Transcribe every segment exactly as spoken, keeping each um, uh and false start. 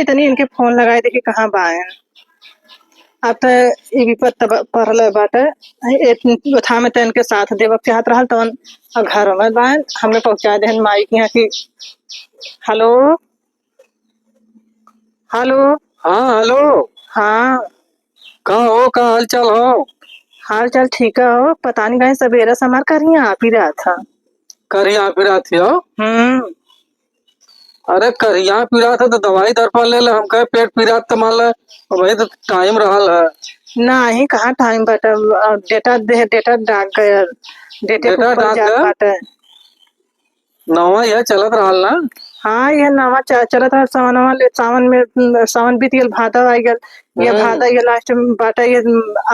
तनी इनके फोन लगाए देखी कहाँ बाएन। अब त ई विपत त ब-, पड़ले बाटे। ए, ओथा में त इनके साथ देवक चाहत रहल तवन, आ घर में बाएन, हमरे पहुँचा देहन माई के यहाँ की। हेलो, हेलो। हाँ, हेलो। हाँ। का हो, का हालचाल हो? हालचाल ठीक है हो, पता नहीं काहे सबेरे से हमार करिया पिरात है। करिया पिरात है हो? हम्म। अरे करिया पिरात है तो दवाई दर्पण ले ले, हम कहे पेट पिरात तो मान ले, अबही तो टाइम रहल है। नहीं, कहाँ टाइम बाटे, अब डेटा दे, डेटा डाक गए, डेटे के डेटा ऊपर डाक जात गए? बाटे। नवा यह चलत रहल ना? हाँ, यह नवा च-, चलत रहल। सावनवा ले, सावन में, सावन बीत गेल, भादव आ गेल। ये हम्म। भादव ये लास्ट में बाटे। ये,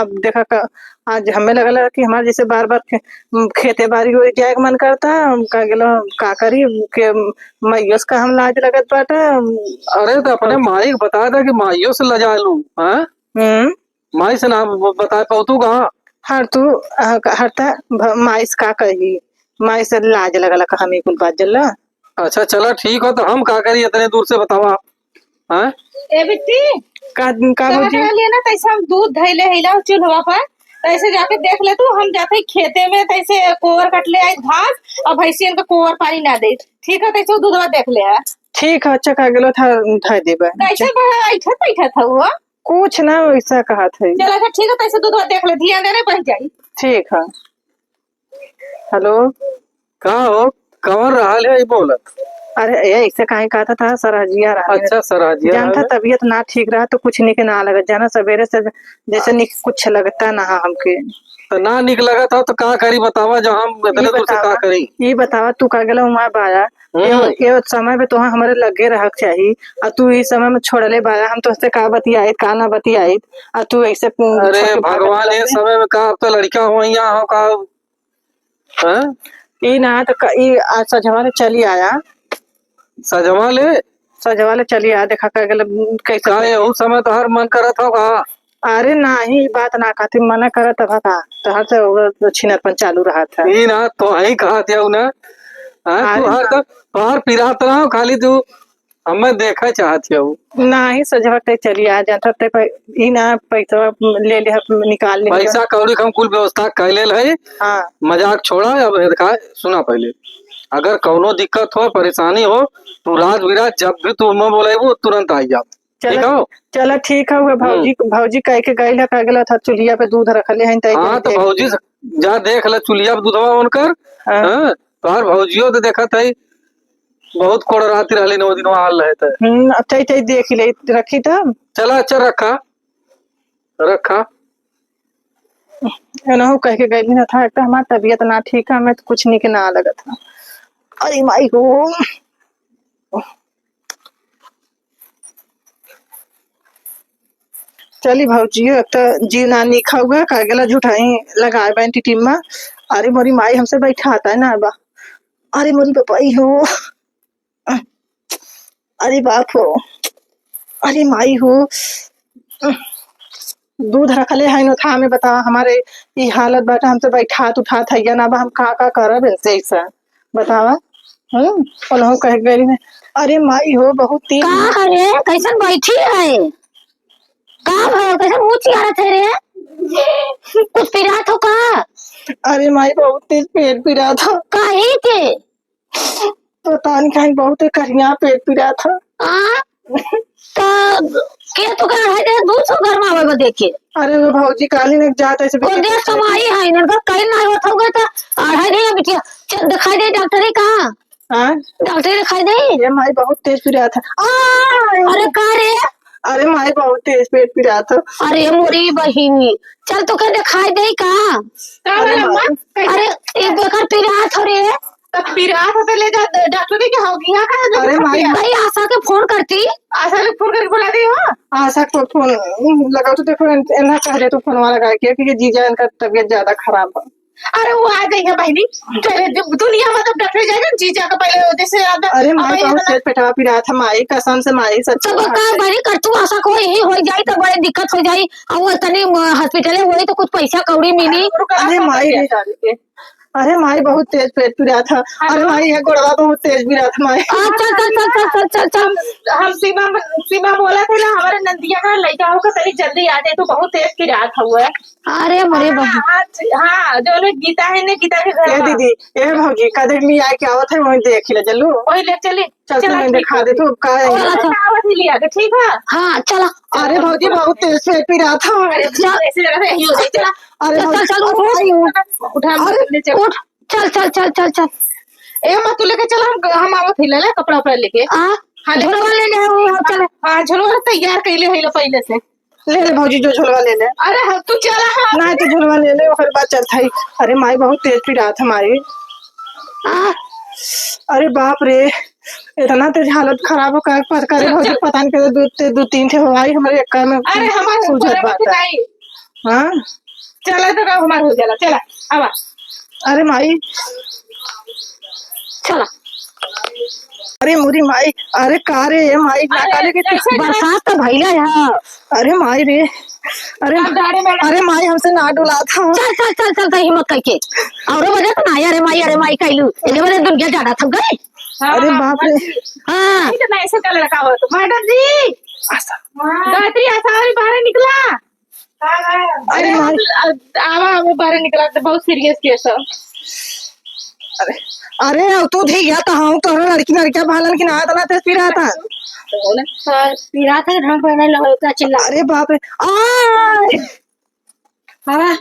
अब देखा का, आज हमें लगल है कि हमारे जैसे बार बार खे-, खेते बारी ओरी जाए के मन करता। हम का गेलो, का करी के, माइयोस का हम लाज लगत बाटे। अरे तो अपने माई के बता दे कि माइयोस लजालू, हाँ? हम्म। माई से ना ब-, बताए पाऊ तू कहाँ? हर तू, अ, हर त भ-, माई से का कही, माई से लाज लगला का हम ई कुल बात जल्ला। अच्छा चला ठीक हो, तो हम का करी इतने दूर से बतावा, हाँ? ए बिट्टी, का, का जब भौजी? रहलिए ना तैसे हम दूध धैले हैला चूल्हा पर, तैसे जाके देख ले तू, हम जाते खेते में तैसे कोवर कटले आई घास और भैंसियन के कोवर पानी ना दे, ठीक है? तैसे दूधवा देख ले है। ठीक है, अच्छा का गेलो था, धै देबे। कैसे बड़ा बैठत बैठत है वो? कुछ ना वैसा कहत है। चल अच्छा ठीक है, तैसे दूधवा देख ले, ध्यान देने पड़ जाई। ठीक है। हेलो। का हो, कौन रहल है ई बोलत? अरे ए, ऐसे काहे कहत था, सरहजिया रहल है। अच्छा, सरहजिया जानता रहल है। तबीयत ना ठीक रहा तो कुछ निक ना लगत, जाना सबेरे से जैसे निक कुछ लगता ना हमके। तो ना निक लगत हो तो का करी बतावा, जो हम इतने दूर से का करी? ई बतावा तू का गेला वहाँ बाया, हम्म। एगो, एगो समय पे तोहा हमरे लगे रहक चाही, आ तू ई समय में छोड़ले बाया, हम तोहसे का बतियाइत, का ना बतियाइत, आ तू ऐसे, हम्म, अरे छोड़ के भागत भगवान, ये बाटे। समय में का, अब तो लड़का हो यहाँ हो का, हैं? ई ना तो क-, ई आज सजवा ले चली आया। सजवा ले? सजवा ले चली आया, देखा का गेल, कैसे का कैसे। एहू समय तोहार मन करत हो का? अरे नाही, ई बात ना कहती, मना करत अब का, तोहर से वो छिनरपन चालू रहा था। ई ना, तो ही कहत हऊ ना। हाँ, अरे तू हर ना। तक, तोहर पिरात ना हो, खाली तू हमें देखा चाहत हऊ। नाही, सजवा ते चली आ जाता, ते पे, ई ना, पैसा ले ले, निकाल ले। पैसा कौड़ी के हम कुल व्यवस्था कर लेल है। हाँ। मजाक छोड़ा, अब देखा, सुना पहले। अगर कौनो दिक्कत हो, परेशानी हो, तू रात बिरात जब भी तू हमें बोलेबू, तुरंत आई जाब। चला, ठीक हो? चला ठीक है, उहे भौजी, हम्म। भौजी कह के गइल है, कह गेला था चूल्हिया पे दूध रखले हैं, तई हाँ, कह तो के भौजी से जा देख ले चूल्हिया पे दूधवा उनकर। हाँ। हाँ, तोहार भौजियो तो देखत है, बहुत कोड़राती रहली नौ दिन हाल रहे थे। हम्म, अब तई, तई देख ले, रखी तब। चला, अच्छा रखा, रखा। एनहु कह के गइली ना था, एक तो हमार तबीयत ना ठीक है, हमें तो कुछ निक ना लगत है। अरे माई हो। चली भौजियो, एक तो जीव ना निक हउआ, का गेला झूठाई लगाए बा टीम में। अरे मोरी माई हमसे बैठाता है ना बा। अरे मोरी बपाई हो। अरे बाप हो। अरे माई हो। दूध रखले है न था, हमें बता, हमारे ई हालत बाटे, हमसे बैठात उठात है या ना बा, हम का का करब इनसे ऐसा? बतावा। हम्म, उनहु कह गई ने, "अरे माई हो, बहुत तेज।" का है रे, कैसन बैठी है? का भय, कैसन मुँह चिहारत है रे? कुछ पिरात हो का? अरे माई, बहुत तेज पेट पिरात हो। काहे के? पता नहीं काहे बहुत ही करिया पेट पिरात है। आ? त के तो का है दे दूध सौ गरमावे बदे के। अरे वो भौजी काली ने जात ऐसे वो बिल्कुल देश कमाई है, इनका कहीं ना होत होगा तो अढ़ाई नहीं बिटिया। चल दिखाई दे डॉक्टर ही कहाँ? हाँ? डॉक्टर दिखाई दे। ये माई बहुत तेज पिरात है। आ! अरे का रे? अरे माई बहुत तेज पेट पिरात है। अरे मोरी बहिनी, चल तो के दिखाई दे का? का अरे भला माई। अम्मा? अरे एक बेकर पिरात हो रे। तब पिरात होते ले जा, डॉक्टर के क्या होगी? यहाँ का है? अरे माई। भाई आशा के फोन करती। आशा के फोन करके बुला दी हो। आशा को फोन लगाओ तो देखो, एन-, एन्ना कह दे तो फोनवा लगा के कि ये जीजा इनका तबीयत ज्यादा खराब है। अरे वो आ जाएगा बहनी। चले, जब दुनिया में तो डॉक्टर जाएगा, जीजा का पहले जैसे ज्यादा अरे माई, अब ये बहुत वाला तेज पेटवा पिरात है माई, कसम से माई, सच तो में। का बहनी कर तू आशा को यही हो जाई तो बड़ी दिक्कत हो जाई। अब वो तनी म-, हॉस्पिटल में होई तो कुछ पैसा कौड़ी मिली। अरे माई रे। अरे माई, बहुत तेज पेट पिरात है। अरे माई, ये गोड़वा बहुत तेज पिरात है माई। आ, चल, चल, चल। हम, हम सीमा, सीमा बोला थे ना, हमारे नंदिया का लइका होकर तनी जल्दी आ जाए, तो बहुत तेज पिरात हुआ है। अरे मोरे हाँ, बहन। हाँ, हाँ, जो लोग गीता है ना, गीता के घर ए में। दीदी, ए भौजी, कदर में आके आवत है, वहीं देख ले, चलू। वही ले चली। चल, चला, तू ठीक देखा है। दे, तू का है? चला, चला। आवत ही लिया के, ठीक है? हाँ, चला। अरे भौजी, बहुत तेज से पिरात है। अरे, चल। ऐसे लगा था, यही हो जाए, चला। अरे चल, भौजी, चल, चल, उठ, उठ। अरे, उठा, अरे, ले चल। उठ, चल, चल, चल, चल, चल। ए, माँ, तू लेके चला, हम, हम आवत ही, ले ले, कपड़ा उपड़ा लेके। आ, हाँ, ले। झोलवा ले ले, वो, हाँ, चल। हाँ, झोलवा तैयार कैले है, ले पहले से। ले ले भौजी, जो झोलवा ले ले। अरे हम, तू चला, हाँ। ना, तू झोलवा ले ले, ओकर बाद चलत हई। अरे माई, बहुत तेज पिरात है माई। आ, अरे बाप रे, इतना तेज हालत खराब हो, का पता करे चल, भौजी, चल। पता नहीं करे दू, ते-, दू तीन ठे हो भाई, हमरे एक में अरे हमारे सूझत ऊपर बात है। नहीं। हाँ? चला तो का हमार हो जाला, चला, आवा। अरे माई। चला। अरे मोरी माई, अरे का रे, ए माई, ना अरे, काले के कैसे बरसात तो भइला है। अरे माई रे, अरे, अब गाड़ी में अरे माई, हमसे ना डोला था। चल, चल, चल, चल, तो हिम्मत करके। औरो वजह तो ना, अरे माई, अरे माई कहलू। एके बजे दुनिया जाना था गई। हाँ, अरे हाँ, बाप रे। हाँ। नहीं तो मैं ऐसे कर लड़का हो तो। मैडम जी, आसा। गायत्री, आसा, अरे बाहर निकला। अरे अरे माई। हम, आवा, आवा, बाहर निकला तो बहुत सीरियस केस है। अरे, अरे, अब तू धी गया तो हम तोहरा लड़की, लड़किया भालन की ना, इतना तेज पिरात है। हाँ, पिरात है, ढंग बना लो, इतना चिल्ला। अरे बाप रे, आ! हाँ,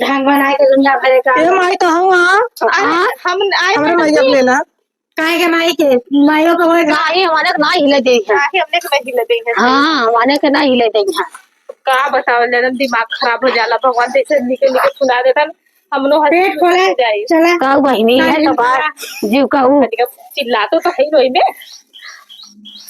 ढंग बनाए के दुनिया भरे का। ए माई तो हम, हाँ। अरे, हाँ? हम आए हमरे तो मैया नहीं। लेला। काहे के माई के? माइयो के होए का? नाही, हमारे के नाही हिले देई है। नाही, हमने के नाही हिले देई है। हाँ, हमारे के नाही हिले देई है। का बतावल जाए, दिमाग खराब हो जाला। भगवान जैसे निके निके सुना देता न, हमनो हंस पेट खोले, जाई। चला। का बहिनी है तो बा, जीव का ऊ। चिल्ला तो, तो है रोई में।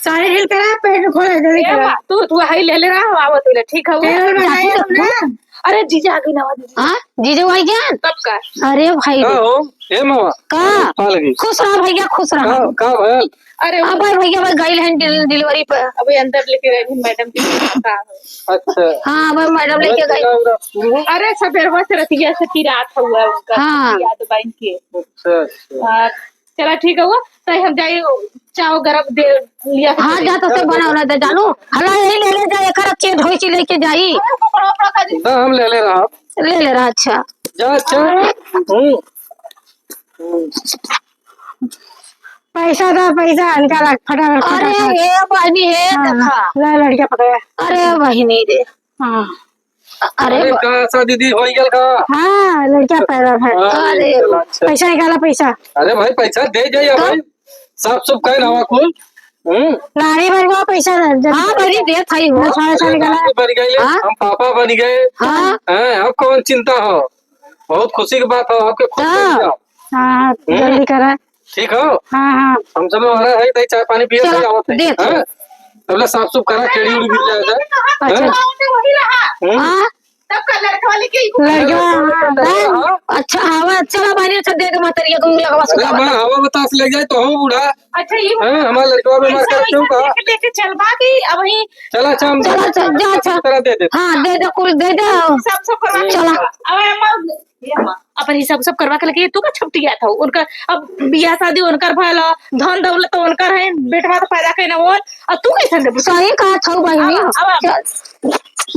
साड़ी ढील करा, पेट खोले, जल्दी ए करा। बा, तू, तू हई ले ले रहा, हम आवत ले, ठीक है वो? टेबल बनाई जाती तो हमने। अरे जीजा आ गई ना, दीदी। हाँ, जीजू आई गया? तब का? अरे भाई का रे। हो? ए मामा। का? का लगी? खुश रहा भैया, खुश रहा। का, का भयल? अरे अब भाई भैया, भाई गइल हैं डिल-, डिलीवरी पे। अबे अंदर लेके गए हैं मैडम जी। का हो? अच्छा। हाँ, अब मैडम लेके गई। अरे सबेरवा से रतिया से पिरात हुआ उनका। हाँ। याद बाइन के। अच्छा, अच्छा। और चला ठीक है, वो तो हम जाई, चाव गरम दे लिया के हाँ, चली। जा तो से बना वाला दे जानू। हला यही ले ले जा, एकर अच्छे धोई के लेके जाई। अरे कपड़ा उपड़ा का जी। ना, हम ले ले रहा। ले ले रहा, अच्छा। जा, अच्छा। हम्म। हम्म। पैसा दा, पैसा, इनका रख, फटाफट, अरे, फटाफट। ए बहिनी, हे हाँ, देखा। ला, लड़का पकड़ा। अरे बहिनी रे। हाँ। अरे अरे, बा- का आशा दीदी, होई गेल का? हाँ, लड़का पैदा भा। हाँ, अरे, चला, अच्छा। पैसा निकाला, पैसा। अरे भाई, पैसा दे जाइए कब? भाई, साफ सुफ कहे ना कुल। हम्म। नारी भर गो पैसा दे, जब हाँ, बड़ी देर था ही वो। ना, साढ़े सात अरे, निकाला। रात भर गए, हाँ। हम पापा बन गए। हाँ। हैं, अब कौन चिंता हो? बहुत खुशी की बात हो, आपके खुश हाँ। रहिए। हाँ, हम्म। जल्दी करा। ठीक हो? हाँ, हाँ। हम सब हमारा है, तई चाय पानी पिए चलो, फिर आवत है। देख। हाँ? तबले साफ सुफ करा, केड़ी उड़ी गिर जाए, अच्छा। हाँ? हम्म? हाँ। तब का लड़का वाले के ही लड़का, हाँ, हाँ। हाँ। अच्छा, हवा, चला, बाहर से दे दे, मातरिया को लगवा अरे, सुता हमारा बता। हवा बतास ले जाए तो हम बूढ़ा। अच्छा, ये हाँ, हमारा लड़का बीमार ऐसा, कर क्यों ऐसा कहा? लेके, लेके चलबा कि अब ही चला, अच्छा, हम चला, चल, जा, अच्छा। तरह दे दे। हाँ, दे दे, कुल दे दे। सब, सब करवा के चला। अब हम ये अम्मा, अपन हिसाब सब करवा के लेके तू का छपटिया था। उनका अब बियाह शादी उनकर भयल, धन दौलत तो उनकर है, बेटवा तो पैदा कइना वो, अब तू कैसन देबू? सही कहा था बहिनी। अब, अब, अब। चल,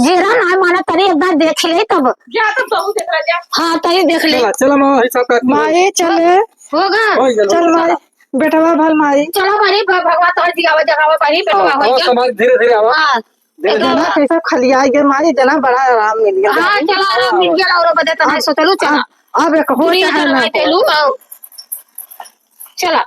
जेरा ना माना तनी एक बार देख ले तब। जा तो बहू देख ले जा। हाँ, तनी देख ले। चला, चला मामा, हिसाब कर। माई चले। होगा। हो गया, चल हो गया। माई, बेटवा भल माई। चलो माई, भ-, भगवान तोहर जियावा जगावा माई, बेटवा हाँ, हो और गया। समाज धीरे धीरे आवा। हाँ। धीरे धीरे। जना कैसा खलिया गया माई, जना बड़ा आराम मिल गया। हाँ, चला, आराम मिल गया, और बदे तो है, सो चलो, चला। अब, अब एक हो पूरी चाहे ना चलवा हो। चलू, आओ। चला।